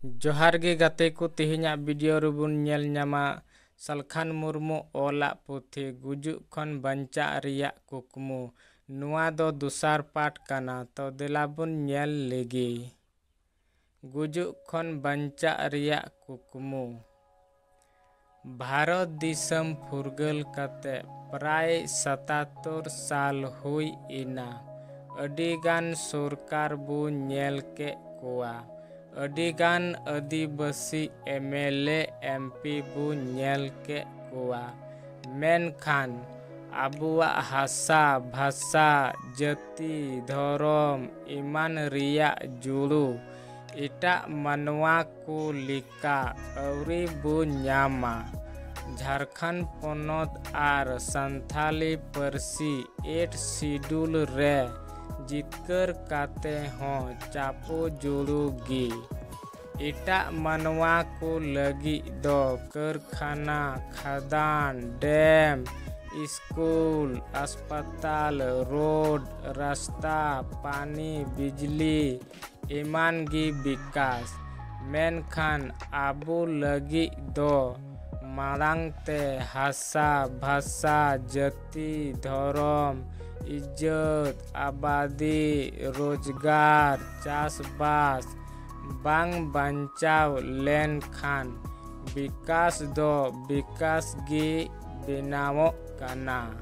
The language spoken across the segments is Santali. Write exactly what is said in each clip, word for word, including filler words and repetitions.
ᱡᱚᱦᱟᱨ ᱜᱮ ᱜᱟᱛᱮ ᱠᱚ, ᱛᱮᱦᱮᱧᱟᱜ ᱵᱷᱤᱰᱤᱭᱳ ᱨᱮᱵᱚᱱ ᱧᱮᱞ ᱧᱟᱢᱟ ᱥᱟᱞᱠᱷᱟᱱ ᱢᱩᱨᱢᱩ ᱚᱞᱟᱜ ᱯᱩᱛᱷᱤ ᱜᱩᱡᱩᱜ ᱠᱷᱚᱱ ᱵᱟᱧᱪᱟᱜ ᱨᱮᱭᱟᱜ ᱠᱩᱠᱢᱩ᱾ ᱱᱚᱣᱟ ᱫᱚ ᱫᱚᱥᱟᱨ ᱯᱟᱨᱴ ᱠᱟᱱᱟ, ᱛᱚ ᱫᱮᱞᱟ ᱵᱚᱱ ᱧᱮᱞ ᱞᱮᱜᱮ᱾ ᱜᱩᱡᱩᱜ ᱠᱷᱚᱱ ᱵᱟᱧᱪᱟᱜ ᱨᱮᱭᱟᱜ ᱠᱩᱠᱢᱩ᱾ ᱵᱷᱟᱨᱚᱛ ᱫᱤᱥᱚᱢ ᱯᱷᱩᱨᱜᱟᱹᱞ ᱠᱟᱛᱮ ᱯᱨᱟᱭ ᱥᱟᱛᱟᱛᱛᱳᱨ ᱥᱟᱞ ᱦᱩᱭ ᱮᱱᱟ᱾ ᱟᱹᱰᱤᱜᱟᱱ ᱥᱚᱨᱠᱟᱨ ᱵᱚ ᱧᱮᱞ ᱠᱮᱫ ᱠᱚᱣᱟ, ᱟᱹᱰᱤᱜᱟᱱ ᱟᱹᱫᱤᱵᱟᱹᱥᱤ M L A, M P ᱵᱚ ᱧᱮᱞ ᱠᱮᱫ ᱠᱚᱣᱟ, ᱢᱮᱱᱠᱷᱟᱱ ᱟᱵᱚᱣᱟᱜ ᱦᱟᱥᱟ, ᱵᱷᱟᱥᱟ, ᱡᱟᱹᱛᱤ, ᱫᱷᱚᱨᱚᱢ ᱮᱢᱟᱱ ᱨᱮᱭᱟᱜ ᱡᱩᱲᱩ ᱮᱴᱟᱜ ᱢᱟᱱᱣᱟ ᱠᱚ ᱞᱮᱠᱟ ᱟᱹᱣᱨᱤ ᱵᱚ ᱧᱟᱢᱟ᱾ ᱡᱷᱟᱲᱠᱷᱚᱸᱰ ᱯᱚᱱᱚᱛ ᱟᱨ ᱥᱟᱱᱛᱷᱟᱞᱤ ᱯᱟᱹᱨᱥᱤ ᱮᱭᱤᱴ ᱥᱤᱰᱩᱞ ᱨᱮ ᱡᱤᱛᱠᱟᱹᱨ ᱠᱟᱛᱮ ᱦᱚᱸ ᱪᱟᱯᱚ ᱡᱩᱲᱩ ᱜᱮ᱾ ᱮᱴᱟᱜ ᱢᱟᱱᱣᱟ ᱠᱚ ᱞᱟᱹᱜᱤᱫ ᱫᱚ ᱠᱟᱹᱨᱠᱷᱟᱱᱟ, ᱠᱷᱟᱫᱟᱱ, ᱰᱮᱢ, ᱥᱠᱩᱞ, ᱟᱥᱯᱟᱛᱟᱞ, ᱨᱳᱰ, ᱨᱟᱥᱛᱟ, ᱯᱟᱱᱤ, ᱵᱤᱡᱽᱞᱤ ᱮᱢᱟᱱ ᱜᱮ ᱵᱤᱠᱟᱥ᱾ ᱢᱮᱱᱠᱷᱟᱱ ᱟᱵᱚ ᱞᱟᱹᱜᱤᱫ ᱫᱚ ᱢᱟᱲᱟᱝ ᱛᱮ ᱦᱟᱥᱟ, ᱵᱷᱟᱥᱟ, ᱡᱟᱹᱛᱤ, ᱫᱷᱚᱨᱚᱢ, ᱤᱡᱽᱡᱚᱛ, ᱟᱵᱟᱫᱤ, ᱨᱳᱡᱽᱜᱟᱨ, ᱪᱟᱥᱵᱟᱥ ᱵᱟᱝ ᱵᱟᱧᱪᱟᱣ ᱞᱮᱱᱠᱷᱟᱱ ᱵᱤᱠᱟᱥ ᱫᱚ ᱵᱤᱠᱟᱥ ᱜᱮ ᱵᱮᱱᱟᱣᱚᱜ ᱠᱟᱱᱟ᱾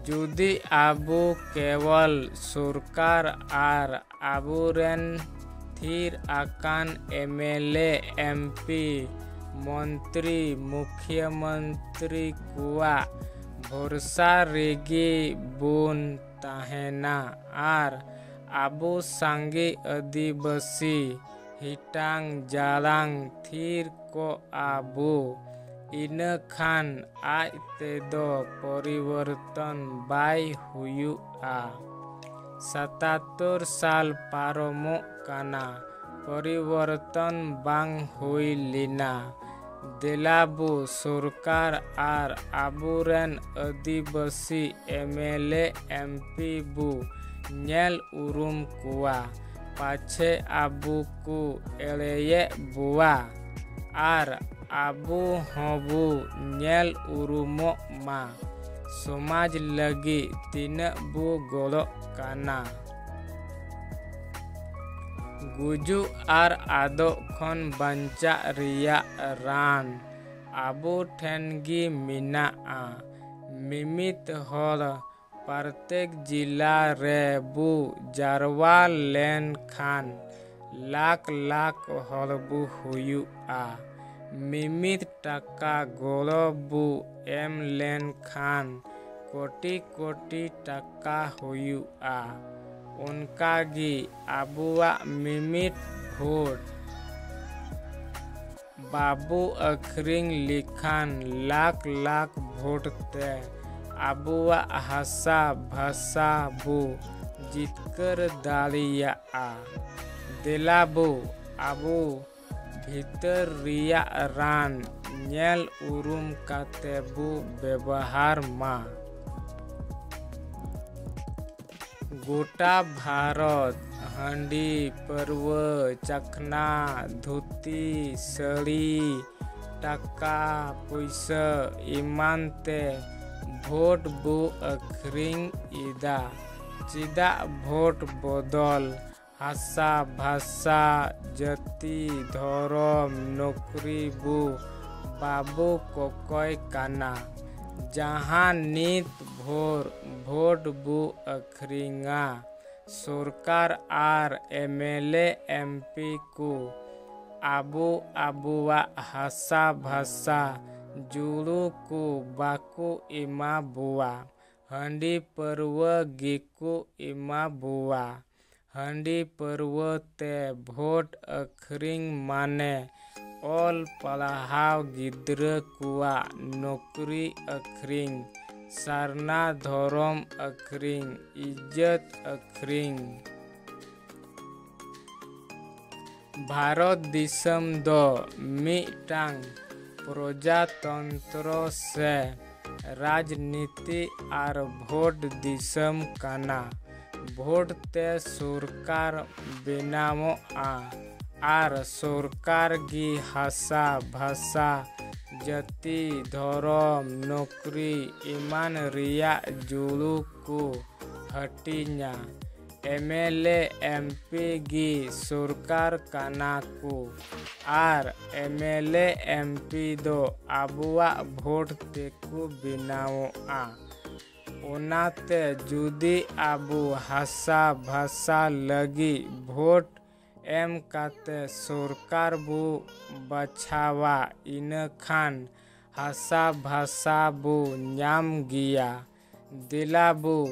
ᱡᱩᱫᱤ ᱟᱵᱚ ᱠᱮᱣᱚᱞ ᱥᱚᱨᱠᱟᱨ ᱟᱨ ᱟᱵᱚᱨᱮᱱ ᱛᱷᱤᱨ ᱟᱠᱟᱱ M L A, M P, ᱢᱚᱱᱛᱨᱤ, ᱢᱩᱠᱷᱭᱟᱹ ᱢᱚᱱᱛᱨᱤ ᱠᱚᱣᱟᱜ ᱵᱷᱚᱨᱥᱟ ᱨᱮᱜᱮ ᱵᱚᱱ ᱛᱟᱦᱮᱱᱟ ᱟᱨ ᱟᱵᱚ ᱥᱟᱸᱜᱮ ᱟᱹᱫᱤᱵᱟᱹᱥᱤ ᱦᱤᱴᱟᱝ ᱡᱟᱲᱟᱝ ᱛᱷᱤᱨ ᱠᱚᱜᱼᱟ ᱵᱚ, ᱤᱱᱟᱹ ᱠᱷᱟᱱ ᱟᱡ ᱛᱮᱫᱚ ᱯᱚᱨᱤᱵᱚᱨᱛᱚᱱ ᱵᱟᱭ ᱦᱩᱭᱩᱜᱼᱟ᱾ ᱥᱟᱛᱟᱛᱛᱳᱨ ᱥᱟᱞ ᱯᱟᱨᱚᱢᱚᱜ ᱠᱟᱱᱟ, ᱯᱚᱨᱤᱵᱚᱨᱛᱚᱱ ᱵᱟᱝ ᱦᱩᱭ ᱞᱮᱱᱟ᱾ ᱫᱮᱞᱟ ᱵᱚ ᱥᱚᱨᱠᱟᱨ ᱟᱨ ᱟᱵᱚᱨᱮᱱ ᱟᱹᱫᱤᱵᱟᱹᱥᱤ M L A, M P ᱵᱚ ᱧᱮᱞ ᱩᱨᱩᱢ ᱠᱚᱣᱟ᱾ ᱯᱟᱪᱷᱮ ᱟᱵᱚ ᱠᱚ ᱮᱲᱮᱭᱮᱫ ᱵᱚᱣᱟ ᱟᱨ ᱟᱵᱚ ᱦᱚᱸᱵᱚ ᱧᱮᱞ ᱩᱨᱩᱢᱚᱜ ᱢᱟ᱾ ᱥᱚᱢᱟᱡᱽ ᱞᱟᱹᱜᱤᱫ ᱛᱤᱱᱟᱹᱜ ᱵᱚ ᱜᱚᱲᱚᱜ ᱠᱟᱱᱟ᱾ ᱜᱩᱡᱩᱜ ᱟᱨ ᱟᱫᱚᱜ ᱠᱷᱚᱱ ᱵᱟᱧᱪᱟᱜ ᱨᱮᱭᱟᱜ ᱨᱟᱱ ᱟᱵᱚ ᱴᱷᱮᱱ ᱜᱮ ᱢᱮᱱᱟᱜᱼᱟ᱾ ᱢᱤᱢᱤᱫ ᱦᱚᱲ ᱯᱨᱚᱛᱮᱠ ᱡᱤᱞᱟ ᱨᱮ ᱵᱚ ᱡᱟᱨᱣᱟ ᱞᱮᱱ ᱠᱷᱟᱱ ᱞᱟᱠᱷ ᱞᱟᱠᱷ ᱦᱚᱲ ᱵᱚ ᱦᱩᱭᱩᱜᱼᱟ᱾ ᱢᱤᱢᱤᱫ ᱴᱟᱠᱟ ᱜᱚᱲᱚ ᱵᱚ ᱮᱢ ᱞᱮᱱ ᱠᱷᱟᱱ ᱠᱳᱴᱤ ᱠᱳᱴᱤ ᱴᱟᱠᱟ ᱦᱩᱭᱩᱜᱼᱟ᱾ ᱚᱱᱠᱟ ᱜᱮ ᱟᱵᱚᱣᱟᱜ ᱢᱤᱢᱤᱫ ᱵᱷᱳᱴ ᱵᱟᱵᱚ ᱟᱹᱠᱷᱨᱤᱧ ᱞᱮᱠᱷᱟᱱ ᱞᱟᱠᱷ ᱞᱟᱠᱷ ᱵᱷᱳᱴ ᱛᱮ ᱟᱵᱚᱣᱟᱜ ᱦᱟᱥᱟ ᱵᱷᱟᱥᱟ ᱵᱚ ᱡᱤᱛᱠᱟᱹᱨ ᱫᱟᱲᱮᱭᱟᱜᱼᱟ᱾ ᱫᱮᱞᱟ ᱵᱚ ᱟᱵᱚ ᱵᱷᱤᱛᱟᱹᱨ ᱨᱮᱭᱟᱜ ᱨᱟᱱ ᱧᱮᱞ ᱩᱨᱩᱢ ᱠᱟᱛᱮ ᱵᱚ ᱵᱮᱵᱚᱦᱟᱨ ᱢᱟ᱾ ᱜᱚᱴᱟ ᱵᱷᱟᱨᱚᱛ ᱦᱟᱺᱰᱤ, ᱯᱟᱹᱨᱣᱟᱹ, ᱪᱟᱠᱷᱱᱟ, ᱫᱷᱩᱛᱤ, ᱥᱟᱹᱲᱤ, ᱴᱟᱠᱟ ᱯᱩᱭᱥᱟᱹ ᱮᱢᱟᱱ ᱛᱮ ᱵᱷᱳᱴ ᱵᱚ ᱟᱹᱠᱷᱨᱤᱧ ᱮᱫᱟ᱾ ᱪᱮᱫᱟᱜ ᱵᱷᱳᱴ ᱵᱚᱫᱚᱞ ᱦᱟᱥᱟ, ᱵᱷᱟᱥᱟ, ᱡᱟᱹᱛᱤ, ᱫᱷᱚᱨᱚᱢ, ᱱᱚᱠᱨᱤ ᱵᱚ ᱵᱟᱵᱚ ᱠᱚᱠᱚᱭ ᱠᱟᱱᱟ? ᱡᱟᱦᱟᱸ ᱱᱤᱛ ᱵᱷᱳᱨ ᱵᱷᱳᱴ ᱵᱚ ᱟᱹᱠᱷᱨᱤᱧᱟ, ᱥᱚᱨᱠᱟᱨ ᱟᱨ M L A, M P ᱠᱚ ᱟᱵᱚ ᱟᱵᱚᱣᱟᱜ ᱦᱟᱥᱟ ᱵᱷᱟᱥᱟ ᱡᱩᱲᱩ ᱠᱚ ᱵᱟᱠᱚ ᱮᱢᱟ ᱵᱚᱣᱟ᱾ ᱦᱟᱺᱰᱤ ᱯᱟᱹᱨᱣᱟᱹ ᱜᱮᱠᱚ ᱮᱢᱟ ᱵᱚᱣᱟ᱾ ᱦᱟᱺᱰᱤ ᱯᱟᱹᱨᱣᱟᱹ ᱛᱮ ᱵᱷᱳᱴ ᱟᱹᱠᱷᱨᱤᱧ ᱢᱟᱱᱮ ᱚᱞ ᱯᱟᱲᱦᱟᱣ ᱜᱤᱫᱽᱨᱟᱹ ᱠᱚᱣᱟᱜ ᱱᱚᱠᱨᱤ ᱟᱹᱠᱷᱨᱤᱧ, ᱥᱟᱨᱱᱟ ᱫᱷᱚᱨᱚᱢ ᱟᱹᱠᱷᱨᱤᱧ, ᱤᱡᱽᱡᱚᱛ ᱟᱹᱠᱷᱨᱤᱧ᱾ ᱵᱷᱟᱨᱚᱛ ᱫᱤᱥᱚᱢ ᱫᱚ ᱢᱤᱫᱴᱟᱝ ᱯᱨᱚᱡᱟᱛᱚᱱᱛᱨᱚ ᱥᱮ ᱨᱟᱡᱽᱱᱤᱛᱤ ᱟᱨ ᱵᱷᱳᱴ ᱫᱤᱥᱚᱢ ᱠᱟᱱᱟ᱾ ᱵᱷᱳᱴ ᱛᱮ ᱥᱚᱨᱠᱟᱨ ᱵᱮᱱᱟᱣᱚᱜᱼᱟ ᱟᱨ ᱥᱚᱨᱠᱟᱨ ᱜᱮ ᱦᱟᱥᱟ, ᱵᱷᱟᱥᱟ, ᱡᱟᱹᱛᱤ, ᱫᱷᱚᱨᱚᱢ, ᱱᱚᱠᱨᱤ ᱮᱢᱟᱱ ᱨᱮᱭᱟᱜ ᱡᱩᱲᱩ ᱠᱚ ᱦᱟᱹᱴᱤᱧᱟ᱾ M L A, M P ᱜᱮ ᱥᱚᱨᱠᱟᱨ ᱠᱟᱱᱟ ᱠᱚ ᱟᱨ M L A, M P ᱫᱚ ᱟᱵᱚᱣᱟᱜ ᱵᱷᱳᱴ ᱛᱮᱠᱚ ᱵᱮᱱᱟᱣᱚᱜᱼᱟ᱾ ᱚᱱᱟᱛᱮ ᱡᱩᱫᱤ ᱟᱵᱚ ᱦᱟᱥᱟ ᱵᱷᱟᱥᱟ ᱞᱟᱹᱜᱤᱫ ᱵᱷᱳᱴ ᱮᱢ ᱠᱟᱛᱮ ᱥᱚᱨᱠᱟᱨ ᱵᱚ ᱵᱟᱪᱷᱟᱣᱟ, ᱤᱱᱟᱹᱠᱷᱟᱱ ᱦᱟᱥᱟ ᱵᱷᱟᱥᱟ ᱵᱚ ᱧᱟᱢ ᱜᱮᱭᱟ᱾ ᱫᱮᱞᱟ ᱵᱚ,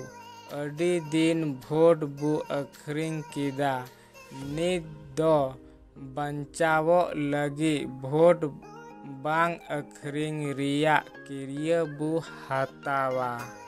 ᱟᱹᱰᱤ ᱫᱤᱱ ᱵᱷᱳᱴ ᱵᱚ ᱟᱹᱠᱷᱨᱤᱧ ᱠᱮᱫᱟ, ᱱᱤᱛ ᱫᱚ ᱵᱟᱧᱪᱟᱣᱚᱜ ᱞᱟᱹᱜᱤᱫ ᱵᱷᱳᱴ ᱵᱟᱝ ᱟᱹᱠᱷᱨᱤᱧ ᱨᱮᱭᱟᱜ ᱠᱤᱨᱭᱟᱹ ᱵᱚ ᱦᱟᱛᱟᱣᱟ᱾